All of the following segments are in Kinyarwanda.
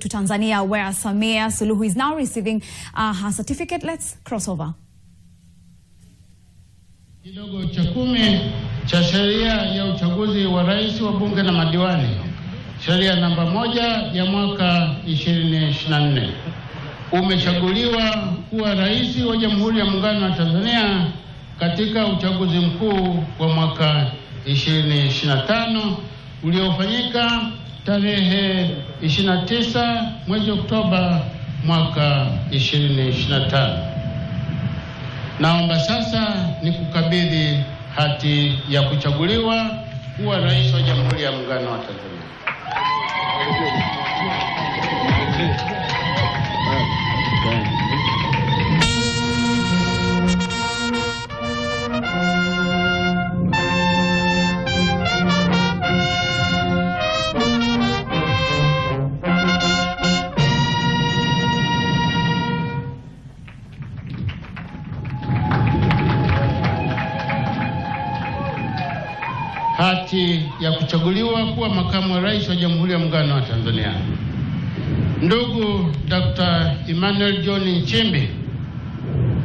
Tanzania, where Samia Suluhu is now receiving her certificate. Let's cross over. Kidogo cha 10 cha sheria ya uchaguzi wa rais wa bunge na madiwani, sheria namba 1 ya mwaka 2024. Umechaguliwa kuwa rais wa Jamhuri ya Muungano wa Tanzania katika uchaguzi mkuu wa mwaka 2025 uliofanyika tarehe 29 mwezi Oktoba mwaka 2025. Naomba sasa nikukabidhi hati ya kuchaguliwa kuwa rais wa Jamhuri ya Muungano wa Tanzania. Hati ya kuchaguliwa kuwa makamu wa rais wa Jamhuri ya Muungano wa Tanzania. Ndugu Dr. Emmanuel John Nchimbi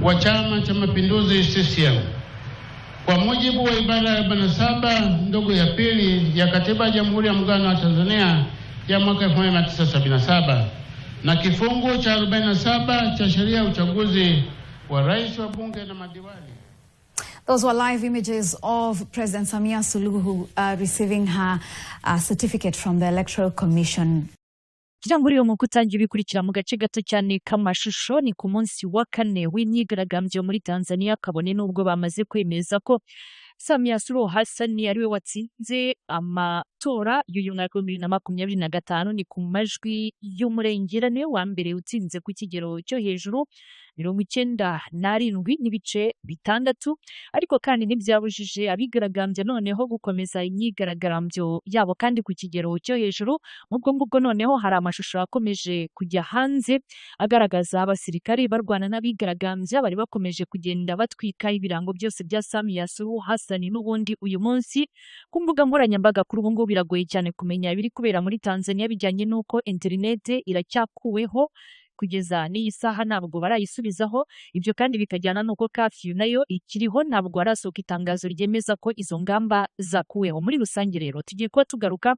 wa Chama cha Mapinduzi CCM, kwa mujibu wa ibara ya 47 ndogo ya pili ya Katiba ya Jamhuri ya Muungano wa Tanzania ya mwaka 1977 na kifungu cha 47 cha sheria ya uchaguzi wa rais wa bunge na madiwani. Those were live images of President Samia Suluhu receiving her certificate from the Electoral Commission. Kugira ngo uriyo mukutangira ibikurikira mu gace gato cyane k'amashusho, ni ku munsi wa kane w'imyigaragambyo muri Tanzania, kabone n'ubwo bamaze kwemeza ko Samia Suluhu Hassan ariwe watsinze amatora y'uyu mwaka wa 2025, ni ku majwi y'umurengera, niwe wa mbere utsinze ku kigero cyo hejuru 97.6. Ariko kandi ntibyabujije abigaragambya noneho gukomeza imyigaragambyo yabo kandi ku kigero cyo hejuru. Nk'ubwo ngubwo noneho hari amashusho akomeje kujya hanze agaragaza abasirikare barwana n'abigaragambya bari bakomeje kugenda batwika ibirango byose bya Samia Suluhu Hassan. N'ubundi uyu munsi ku mbuga nkoranyambaga kuri ubu ngubu biragoye cyane kumenya ibiri kubera muri Tanzania bijyanye n'uko interinete iracyakuweho kugeza n'iyi saha, ntabwo barayisubizaho. Ibyo kandi bikajyana n'uko curfew nayo ikiriho, ntabwo harasohoka itangazo ryemeza ko izo ngamba zakuweho. Muri rusange rero tugiye kuba tugaruka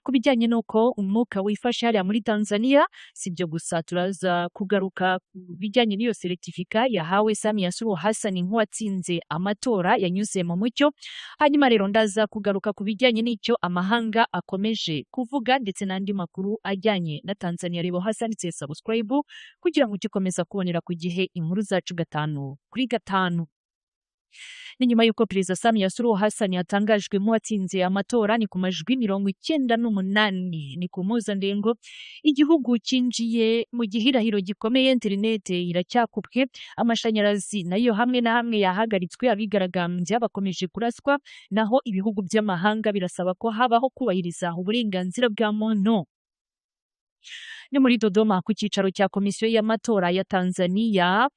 ku bijyanye n'uko umwuka wifashe hariya muri Tanzania. Si ibyo gusa, turaza kugaruka ku bijyanye n'iyo seritifika yahawe Samia Suluhu Hassan nk'uwatsinze amatora yanyuze mu mucyo. Hanyuma rero ndaza kugaruka ku bijyanye n'icyo amahanga akomeje kuvuga ndetse n'andi makuru ajyanye na Tanzania. Reba hasi handitse subscribe kugira ngo ujye ukomeza kubonera ku gihe inkuru zacu 5 kuri 5. Ni nyuma y'uko Perezida Samia Suluhu Hassan yatangajwe nk'uwatsinze amatora, ni ku majwi 98, ni ku mpuzandengo. Igihugu cyinjiye mu gihirahiro gikomeye, interinete iracyakubwe, amashanyarazi nayo hamwe na hamwe yahagaritswe, abigaragambya bakomeje kuraswa, naho ibihugu by'amahanga birasaba ko habaho kubahiriza uburenganzira bwa muntu. Ni muri Dodoma ku cyicaro cya Komisiyo y'Amatora ya Tanzania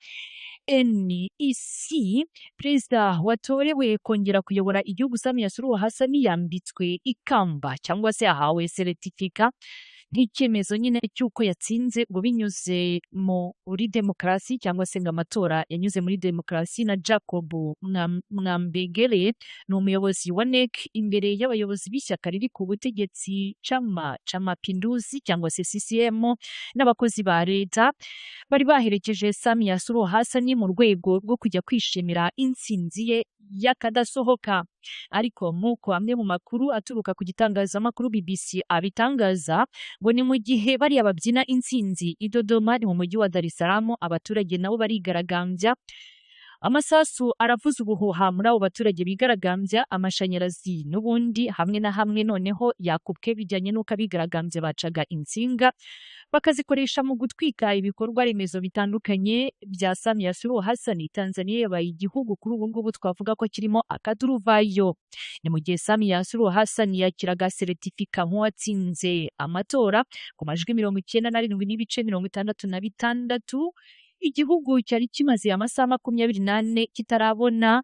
NEC, Perezida watorewe kongera kuyobora igihugu Samia Suluhu Hassan yambitswe ikamba cyangwa se ahawe seritifika nk'icyemezo nyine cy'uko yatsinze ngo binyuze muri demokarasi, cyangwa se ngo amatora yanyuze muri demokarasi. Na Jacob Mwambegele ni umuyobozi wa NEC, imbere y'abayobozi b'ishyaka riri ku butegetsi Chama cha Mapinduzi cyangwa se CCM n'abakozi ba leta bari baherekeje Samia Suluhu Hassan mu rwego rwo kujya kwishimira intsinzi ye y'akadasohoka. Ariko nk'uko amwe mu makuru aturuka ku gitangazamakuru BBC abitangaza, ngo ni mu gihe bariya babyina intsinzi i Dodoma, ni mu mujyi wa Dar es Salaam, abaturage nabo barigaragambya. Amasasu aravuza ubuhuha muri abo baturage bigaragambya, amashanyarazi n'ubundi hamwe na hamwe noneho yakubwe bijyanye n'uko abigaragambya bacaga insinga bakazikoresha mu gutwika ibikorwa remezo bitandukanye bya Samia Suluhu Hassan. Tanzania yabaye igihugu kuri ubu ngubu twavuga ko kirimo akaduruvayo. Ni mu gihe Samia Suluhu Hassan yakiraga seritifika nk'uwatsinze amatora ku majwi 97.66, igihugu cyari kimaze amasaha 24 kitarabona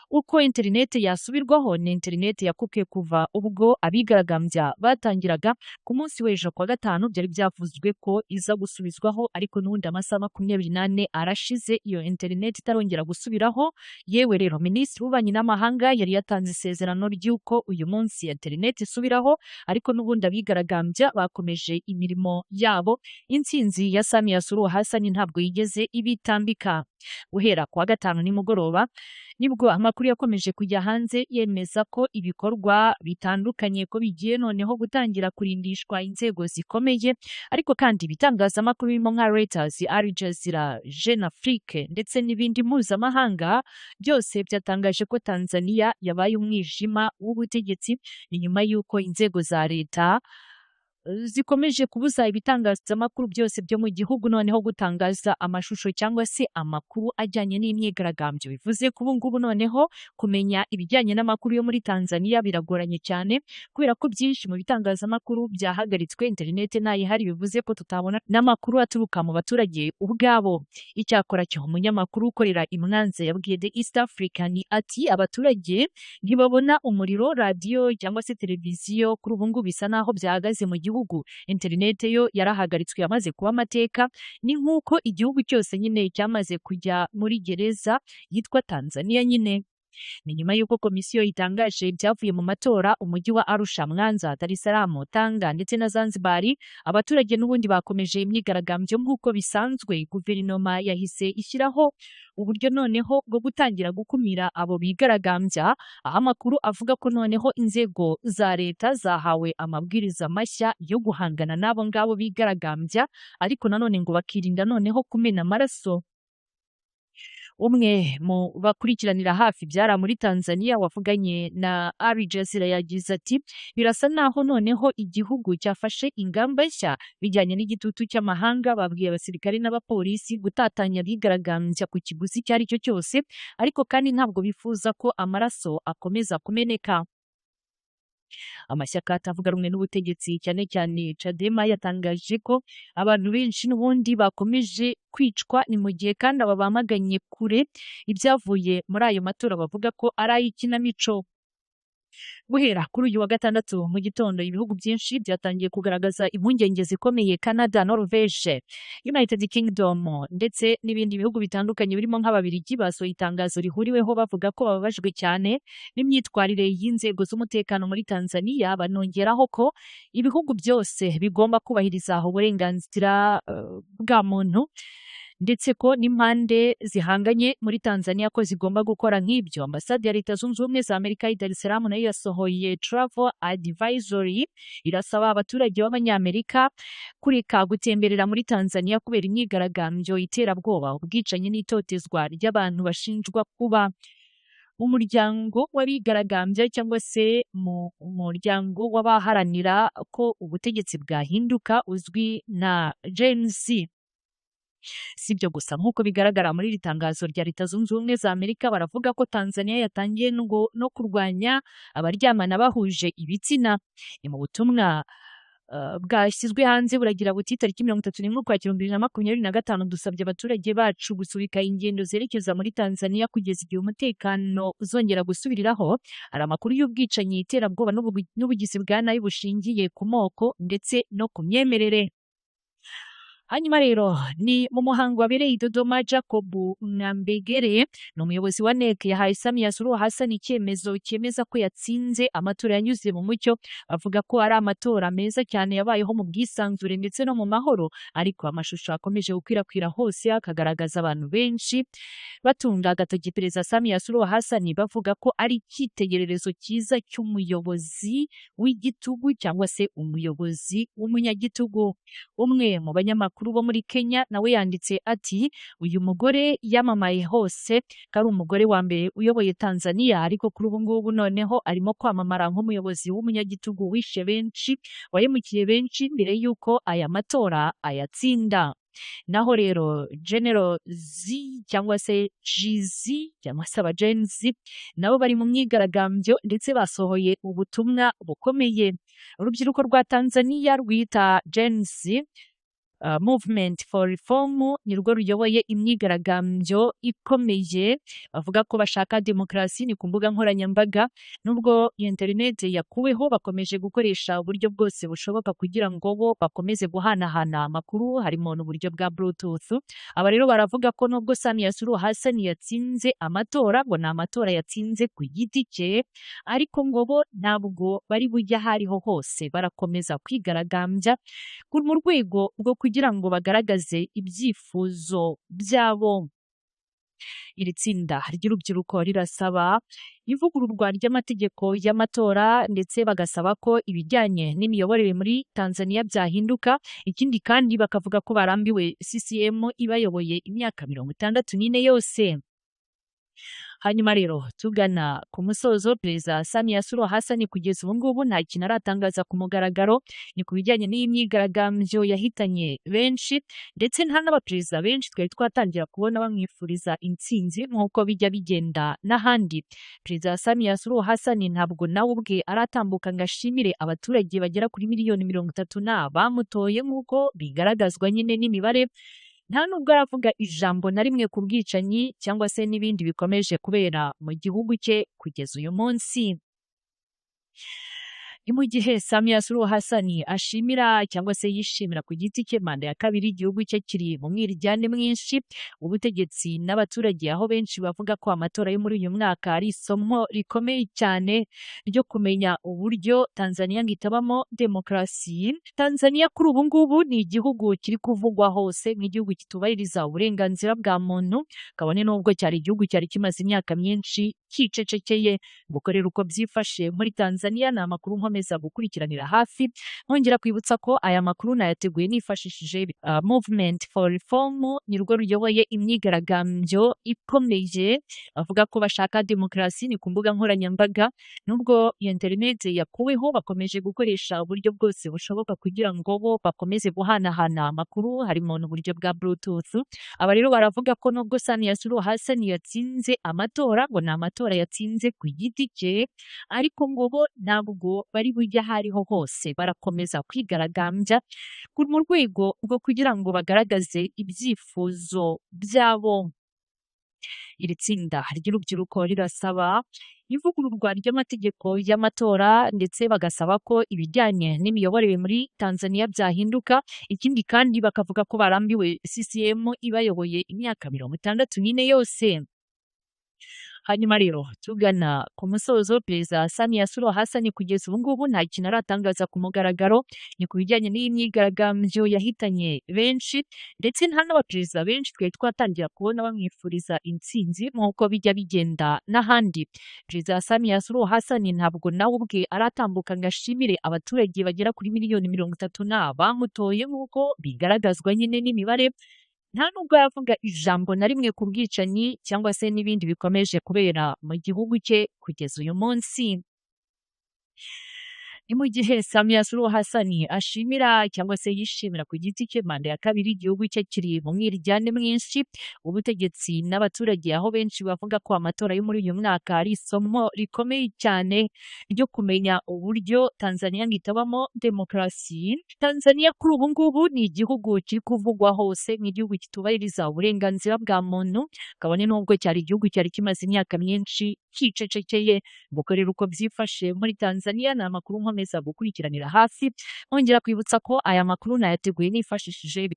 uko interineti yasubirwaho. Ni interineti yakupwe kuva ubwo abigaragambya batangiraga ku munsi w'ejo kuwa gatanu. Byari byavuzwe ko iza gusubizwaho, ariko n'ubundi amasaha 24 arashize iyo interineti itarongera gusubiraho. Yewe rero, minisitiri w'ububanyi n'amahanga yari yatanze isezerano ry'uko uyu munsi interineti isubiraho, ariko n'ubundi abigaragambya bakomeje imirimo yabo. Intsinzi ya Samia Suluhu Hassan ntabwo yigeze ibitambika. Guhera kuwa gatanu nimugoroba nibwo amakuru yakomeje kujya hanze yemeza ko ibikorwa bitandukanye ko bigiye noneho gutangira kurindishwa inzego zikomeye. Ariko kandi ibitangazamakuru birimo nka Reuters, Al Jazeera, Jeune Afrique ndetse n'ibindi mpuzamahanga byose byatangaje ko Tanzania yabaye umwijima w'ubutegetsi. Ni nyuma y'uko inzego za leta zikomeje kubuza ibitangazamakuru byose byo mu gihugu noneho gutangaza amashusho cyangwa se amakuru ajyanye n'imyigaragambyo. Bivuze ko ubu ngubu noneho kumenya ibijyanye n'amakuru yo muri Tanzania biragoranye cyane, kubera ko byinshi mu bitangazamakuru byahagaritswe, interineti ntayihari, bivuze ko tutabona n'amakuru aturuka mu baturage ubwabo. Icyakora cyo, umunyamakuru ukorera i Mwanza yabwiye The East African ati: "Abaturage ntibabona umuriro, radiyo cyangwa se televiziyo kuri ubu ngubu bisa naho byahagaze mu gihugu. Interineti yo yarahagaritswe, yamaze kuba amateka. Ni nk'uko igihugu cyose nyine cyamaze kujya muri gereza yitwa Tanzania nyine." Ni nyuma y'uko komisiyo itangaje ibyavuye mu matora, umujyi wa Arusha, Mwanza, Dar es Salaam, Tanga ndetse na Zanzibar, abaturage n'ubundi bakomeje imyigaragambyo nk'uko bisanzwe. Guverinoma yahise ishyiraho uburyo noneho bwo gutangira gukumira abo bigaragambya, aho amakuru avuga ko noneho inzego za leta zahawe amabwiriza mashya yo guhangana n'abo ngabo bigaragambya, ariko nanone ngo bakirinda noneho kumena amaraso. Umwe mu bakurikiranira hafi ibyara muri Tanzania wavuganye na Al Jazeera yagize ati: "Birasa naho noneho igihugu cyafashe ingamba nshya bijyanye n'igitutu cy'amahanga. Babwiye abasirikare n'abapolisi gutatanya abigaragambya ku kiguzi icyo ari cyo cyose, ariko kandi ntabwo bifuza ko amaraso akomeza kumeneka." Amashyaka atavuga rumwe n'ubutegetsi, cyane cyane Chadema, yatangaje ko abantu benshi n'ubundi bakomeje kwicwa. Ni mu gihe kandi aba bamaganye kure ibyavuye muri ayo matora, bavuga ko ari ay'ikinamico. Guhera kuri uyu wa gatandatu mu gitondo, ibihugu byinshi byatangiye kugaragaza impungenge zikomeye. Canada, Norvège, United Kingdom ndetse n'ibindi bihugu bitandukanye birimo nk'Ababiligi basohoye itangazo rihuriweho bavuga ko bababajwe cyane n'imyitwarire y'inzego z'umutekano muri Tanzania, banongeraho ko ibihugu byose bigomba kubahiriza uburenganzira bwa muntu, ndetse ko n'impande zihanganye muri Tanzania ko zigomba gukora nk'ibyo. Ambasade ya Leta Zunze Ubumwe za Amerika i Dar es Salaam nayo yasohoye travel advisory, irasaba abaturage b'Abanyamerika kureka gutemberera muri Tanzania kubera imyigaragambyo, iterabwoba, ubwicanyi n'itotezwa ry'abantu bashinjwa kuba mu muryango w'abigaragambya cyangwa se mu muryango w'abaharanira ko ubutegetsi bwahinduka uzwi na Gen Z. Si ibyo gusa, nk'uko bigaragara muri iri tangazo rya Leta Zunze Ubumwe za Amerika, baravuga ko Tanzania yatangiye no kurwanya abaryamana bahuje ibitsina. Ni mu butumwa bwashyizwe hanze, buragira buti: "Tariki 31 Ukwakira 2025, dusabye abaturage bacu gusubika ingendo zerekeza muri Tanzania kugeza igihe umutekano uzongera gusubiriraho. Hari amakuru y'ubwicanyi, iterabwoba n'ubugizi bwa nabi bushingiye ku moko ndetse no ku myemerere." Hanyuma rero, ni mu muhango wabereye i Dodoma, Jacob Mwambegere ni umuyobozi wa NEC, yahaye Samia Suluhu Hassan icyemezo cyemeza ko yatsinze amatora yanyuze mu mucyo. Avuga ko ari amatora meza cyane yabayeho mu bwisanzure ndetse no mu mahoro, ariko amashusho akomeje gukwirakwira hose akagaragaza abantu benshi batunga agatoki Perezida Samia Suluhu Hassan, bavuga ko ari icyitegererezo cyiza cy'umuyobozi w'igitugu cyangwa se umuyobozi w'umunyagitugu. Umwe mu banyamakuru bo muri Kenya nawe yanditse ati: "Uyu mugore yamamaye hose ko ari umugore wa mbere uyoboye Tanzania, ariko kuri ubu ngubu noneho arimo kwamamara nk'umuyobozi w'umunyagitugu wishe benshi, wahemukiye benshi mbere y'uko aya matora ayatsinda." Naho rero General Z cyangwa se GZ cyangwa se aba Gen Z nabo bari mu myigaragambyo ndetse basohoye ubutumwa bukomeye. Urubyiruko rwa Tanzania rwita Gen Z Movement for Reform nirwo ruyoboye imyigaragambyo ikomeye, bavuga ko bashaka demokarasi. Ni ku mbuga nkoranyambaga, nubwo iyo interineti yakuweho bakomeje gukoresha uburyo bwose bushoboka kugira ngo bo bakomeze guhanahana amakuru, harimo n'uburyo bwa Bluetooth. Aba rero baravuga ko nubwo Samia Suluhu Hassan yatsinze amatora, ngo ni amatora yatsinze ku giti cye, ariko ngo bo ntabwo bari bujye aho ariho hose, barakomeza kwigaragambya mu rwego rwo kugira ngo bagaragaze ibyifuzo byabo. Iri tsinda ry'urubyiruko rirasaba ivugururwa ry'amategeko y'amatora, ndetse bagasaba ko ibijyanye n'imiyoborere muri Tanzania byahinduka. Ikindi kandi bakavuga ko barambiwe CCM ibayoboye imyaka 64 yose. Hanyuma rero tugana ku musozo, Perezida Samia Suluhu Hassan kugeza ubu ngubu nta kintu aratangaza ku mugaragaro ni ku bijyanye n'iyi myigaragambyo yahitanye benshi, ndetse nta n'abaperezida benshi twari twatangira kubona bamwifuriza intsinzi nk'uko bijya bigenda n'ahandi. Perezida Samia Suluhu Hassan ntabwo nawe ubwe aratambuka ngo ashimire abaturage bagera kuri miliyoni 30 na bamutoye nk'uko bigaragazwa nyine n'imibare. Nta nubwo aravuga ijambo na rimwe ku bwicanyi cyangwa se n'ibindi bikomeje kubera mu gihugu cye kugeza uyu munsi. Ni mu gihe Samia Suluhu Hassan ashimira cyangwa se yishimira ku giti cye manda ya kabiri, igihugu cye kiri mu mwiryane mwinshi ubutegetsi n'abaturage, aho benshi bavuga ko amatora yo muri uyu mwaka ari isomo rikomeye cyane ryo kumenya uburyo Tanzania ngo itabamo demokarasi. Tanzania kuri ubu ngubu ni igihugu kiri kuvugwa hose nk'igihugu kitubahiriza uburenganzira bwa muntu, kabone n'ubwo cyari igihugu cyari kimaze imyaka myinshi kicecekeye. Gukorera uko byifashe muri Tanzania ni amakuru nkomeza gukurikiranira hafi. Nkongera kwibutsa ko aya makuru nayateguye nifashishije Movement for Reform nirwo ruyoboye imyigaragambyo ikomeye, bavuga ko bashaka demokarasi. Ni ku mbuga nkoranyambaga, nubwo iyo interineti yakuweho bakomeje gukoresha uburyo bwose bushoboka kugira ngo bo bakomeze guhanahana amakuru, harimo n'uburyo bwa Bluetooth. Aba rero baravuga ko nubwo Samia Suluhu Hassan yatsinze amatora, ngo ni amatora yatsinze ku giti cye, ariko ngo bo ntabwo bari bujye aho ariho hose, barakomeza kwigaragambya mu rwego rwo kugira ngo bagaragaze ibyifuzo byabo. Iri tsinda ry'urubyiruko rirasaba ivugururwa ry'amategeko y'amatora, ndetse bagasaba ko ibijyanye n'imiyoborere muri Tanzania byahinduka. Ikindi kandi bakavuga ko barambiwe CCM ibayoboye imyaka 64 yose. Hanyuma rero tugana ku musozo, Perezida Samia Suluhu Hassan kugeza ubu ngubu nta kintu aratangaza ku mugaragaro ni ku bijyanye n'iyi myigaragambyo yahitanye benshi, ndetse nta n'abaperezida benshi twari twatangira kubona bamwifuriza intsinzi nk'uko bijya bigenda n'ahandi. Perezida Samia Suluhu Hassan ntabwo nawe ubwe aratambuka ngo ashimire abaturage bagera kuri miliyoni 30 na bamutoye nk'uko bigaragazwa nyine n'imibare. Nta nubwo yavuga ijambo na rimwe ku bwicanyi cyangwa se n'ibindi bikomeje kubera mu gihugu cye kugeza uyu munsi. Ni mu gihe Samia Suluhu Hassan ashimira cyangwa se yishimira ku giti cye manda ya kabiri, igihugu cye kiri mu mwiryane mwinshi ubutegetsi n'abaturage, aho benshi bavuga ko amatora yo muri uyu mwaka ari isomo rikomeye cyane ryo kumenya uburyo Tanzania ngo itabamo demokarasi. Tanzania kuri ubu ngubu ni igihugu kiri kuvugwa hose nk'igihugu kitubahiriza uburenganzira bwa muntu, kabone n'ubwo cyari igihugu cyari kimaze imyaka myinshi kicecekeye. Gukorera uko byifashe muri Tanzania ni amakuru nkomeza gukurikiranira hafi. Nkongera kwibutsa ko aya makuru nayateguye nifashishije